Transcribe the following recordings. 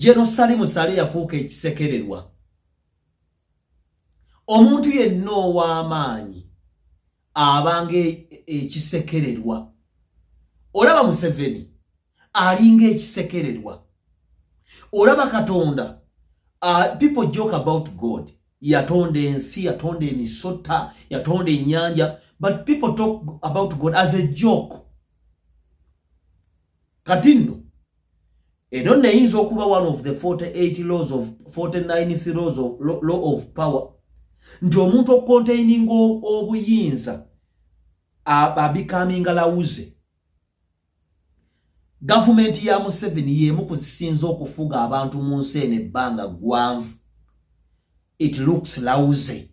General Salim Saleh yafuuka ekisekererwa. Omuntu yenna ow'amaanyi abanga ekisekererwa. Olaba Museveni alinga ekisekererwa. Olaba Katonda, people joke about God. Yatonda ensi, yatonda emisota, yatonda ennyanja, but people talk about God as a joke. Kati nno eno neyinza okuba one of the 48 laws of 49th laws of law of power, nti omuntu okucontaininga obuyinza abecominga lousy. Gavumenti ya Museveni y'emu ku zisinza okufuga abantu mu nsi eno ebbanga ggwanvu. It looks lousy,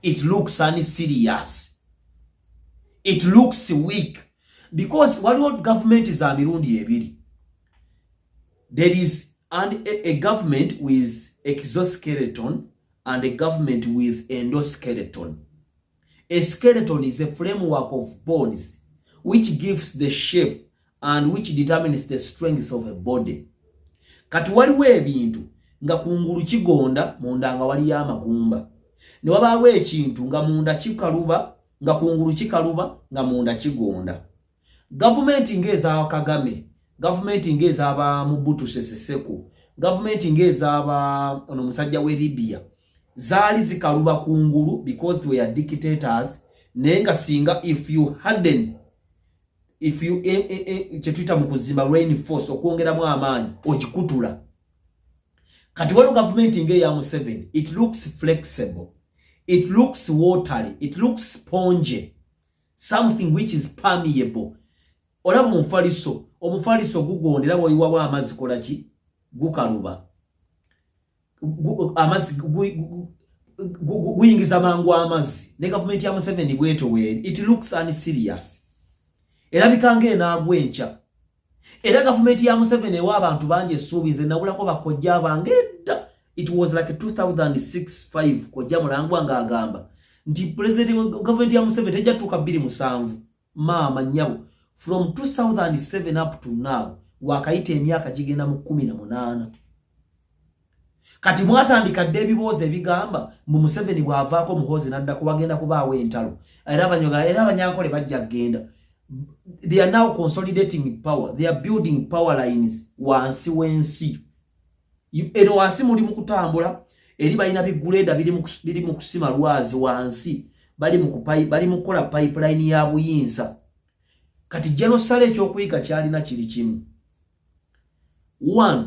it looks unserious, it looks weak, because waliwo gavumenti za mirundi ebiri. There is a government with exoskeleton and a government with endoskeleton. A skeleton is a framework of bones which gives the shape and which determines the strength of a body. Kati waliwo ebintu nga kungulu kigonda, munda nga waliyo amagumba, ne wabaawo ekintu nga munda kikaluba, nga kungulu kikaluba, nga munda kigonda. Gavumenti ng'eza Kagame, gavumenti ng'ezaba Mobutu Sese Seko, gavumenti ng'ezaba ono musajja w'e Libya, zaali zikaluba kungulu because they were dictators. Naye nga singa if you harden, if you kyetuyita mu kuzimba reinforce, okwongeramu amaanyi, ogikutula. Kati waliwo gavumenti ng'eya Museveni. It looks flexible, it looks watery, it looks sponge, something which is permeable. Olaba omufaliso, omufaliso gugonda era bw'oyiwawo amazzi kola ki? Gukaluba. Amazzi guyingiza mangu amazzi. Ne gavumenti ya Museveni bwetyo weeri. It looks unserious, erabika ng'enaagwa enkya. Era gavumenti ya Museveni ewa abantu bangi essuubi. Nze nabulako bakojja bange edda, it was like 2006 5, kojja Mulangwa ng'agamba nti president, gavumenti ya Museveni tejja tuuka 27. Maama nnyabo, from 2007 up to now wakayita emyaka gigenda mu 18. Kati mwatandika dda ebiboozi ebigamba mbu Museveni bw'avaako, Muhoozi n'addako, wagenda kubaawo entalo, era abanyoga, era Abanyankole bajja kgenda. They are now consolidating power, they are building power lines wansi w'ensi. Eno wansi muli mu kutambula eri balina biguleda biri mu kusima lwazi wansi, bali mu kukola pipeline ya buyinza. Kati General Saleh ekyokuyiga kyalina kiri kimu. One,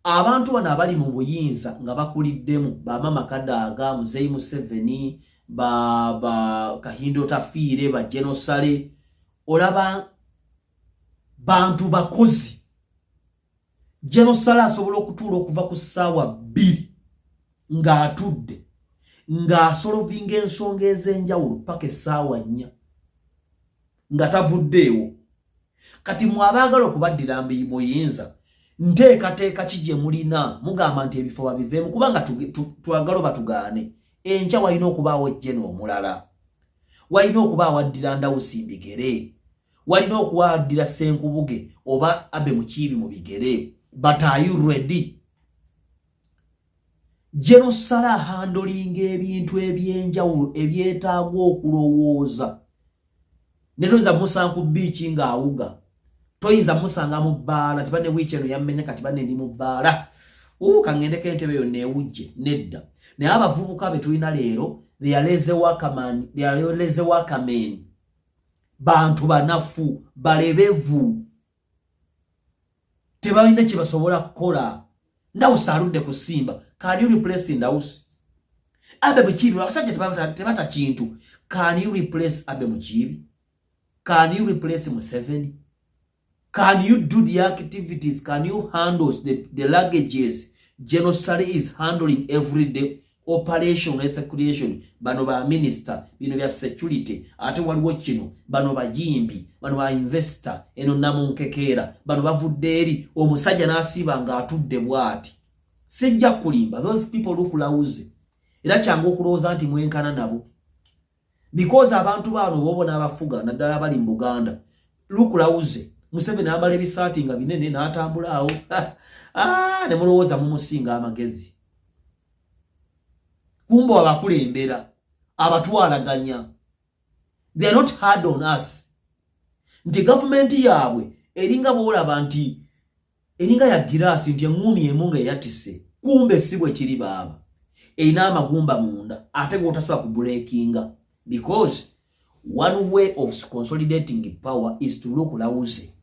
abantu bano abali mu buyinza nga bakuliddemu bamama Kadaaga, Muzeyi Museveni, ba Kahinda Otafiire, ba General Saleh, olaba bantu bakozi. General Saleh asobola okutuula okuva ku ssaawa 2 ng'atudde ng'asolvinga ensonga ez'enjawulo paka essaawa 4 nga tavuddeewo. Kati mwe abaagala okubaddira mubuyinza, nteekateeka ki gye mulina? Mugamba nti ebifo babiveemu kubanga twagala oba tugaane, enkya walina okubaawo ejjeno omulala, walina okubaawo addira Ndawusi mbigere, walina okuwaddira Ssenkubuge oba Abe Mukiibi mu bigere. But are you ready? General Saleh ahandlinga ebintu ebyenjawulo ebyetaaga okulowooza. Ne toyinza musanga ku biiki ng'awuga, toyinza musanga mu bbaala tiba ne wiiki eno yammenya, kati banne ndi mu bbaala, kaŋŋendeko entebe yonna ewujje. Nedda. Naye abavubuka be tulina leero, they are lazy workman, they are lazy workmen. Bantu banafu, balebevu, tebalina kye basobola kukola. Ndawusi aludde ku Simba. Can you replace Ndawusi? Abe Mukiibi, abasajja tebata kintu. Can you replace Abe Mukiibi? Can you replace Museveni? Can you do the activities? Can you handle the luggages General Saleh is handling every day? Operation wealth creation, bano ba minister, bino bya security, ate waliwo kino, bano bayimbi, bano ba investor, eno namunkekeera, bano bavudde eri. Omusajja n'asiiba ng'atudde bw'ati. Sijja kulimba, those people look lousy. Era kyangu okulowooza nti mwenkana nabo, because abantu baano bobo n'abafuga, naddala abali mu Buganda, look lousy. Museveni amala ebisaati nga binene n'atambula awo. Ah, ne mulowooza mumusinga amagezi, kumbe abakulembera abatwalaganya. They are not hard on us, nti gavumenti yaabwe eringa bwolaba nti eringa ya giraasi, nti eŋŋuumi emu nga eyatise, kumbe si bwe kiri. Baaba erina amagumba munda ate gwotasobola kubreakinga, because one way of consolidating power is to look lousy.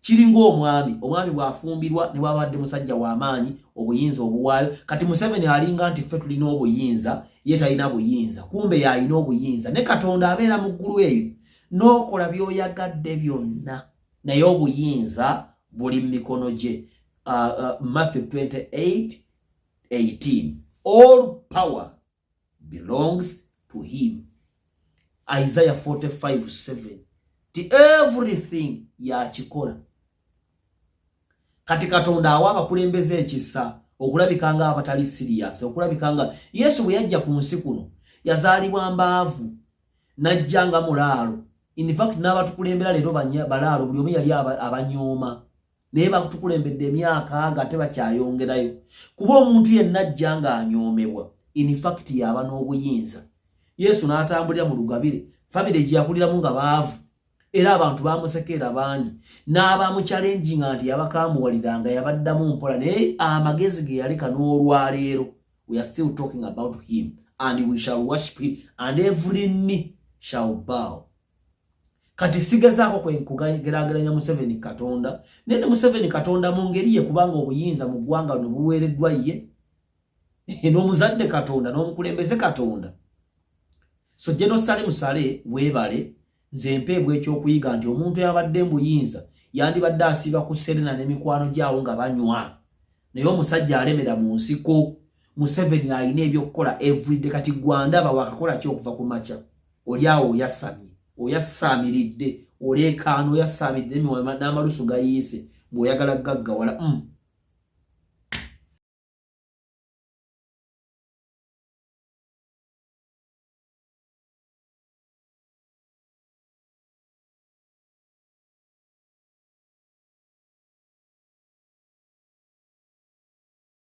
Kiringa omwami, omwami bw'afumbirwa ne bwabadde musajja w'amaanyi, obuyinza obuwaayo. Kati Museveni alinga nti ffe tulina obuyinza, ye talina buyinza, kumbe y'alina obuyinza. Ne Katonda abeera mu ggulu eyo n'okola by'oyagadde byonna, naye obuyinza buli mu mikono gye. Matthew 28 18, all power belongs to him. Isaiah 45 7 ti everything yakikola. Kati Katonda awa abakulembeze ekisa okulabika nga abatali serious, okulabika nga Yesu bwe yajja ku nsi kuno yazaalibwa mbaavu, najja nga mulaalo. In fact, n'abatukulembera leero balaalo, buli omu yali abanyooma, naye batukulembedde emyaka nga tebakyayongerayo, kuba omuntu yenna ajja ng'anyoomebwa, in fact yaba n'obuyinza. Yesu n'atambulira mu lugabire, famire gye yakuliramu nga baavu, era abantu bamusekeera bangi n'abamuchallenginga nti yabakambuwaliranga, yabaddamu mpola, naye amagezi ge yaleka n'olwaleero we are still talking about him and we shall worship him and every knee shall bow. Kati sigezaako kugeraageranya Museveni Katonda, naye ne Museveni Katonda mu ngeri ye, kubanga obuyinza mu ggwanga luno buweereddwa ye, n'omuzadde Katonda, n'omukulembeze Katonda. So General Salim Saleh, weebale. Nze mpeebwa ekyokuyiga nti omuntu yabadde mbuyinza yandibadde asiiba ku Serena n'emikwano gyawo nga banywa, naye omusajja alemera mu nsiko. Museveni alina ebyokukola everyday. Kati gwandaba wakakola ki okuva ku makya? Oli awo oyasamye, oyasaamiridde, oleekaana, oyasaamiridde n'amalusu gayiise bw'oyagala gaggawala.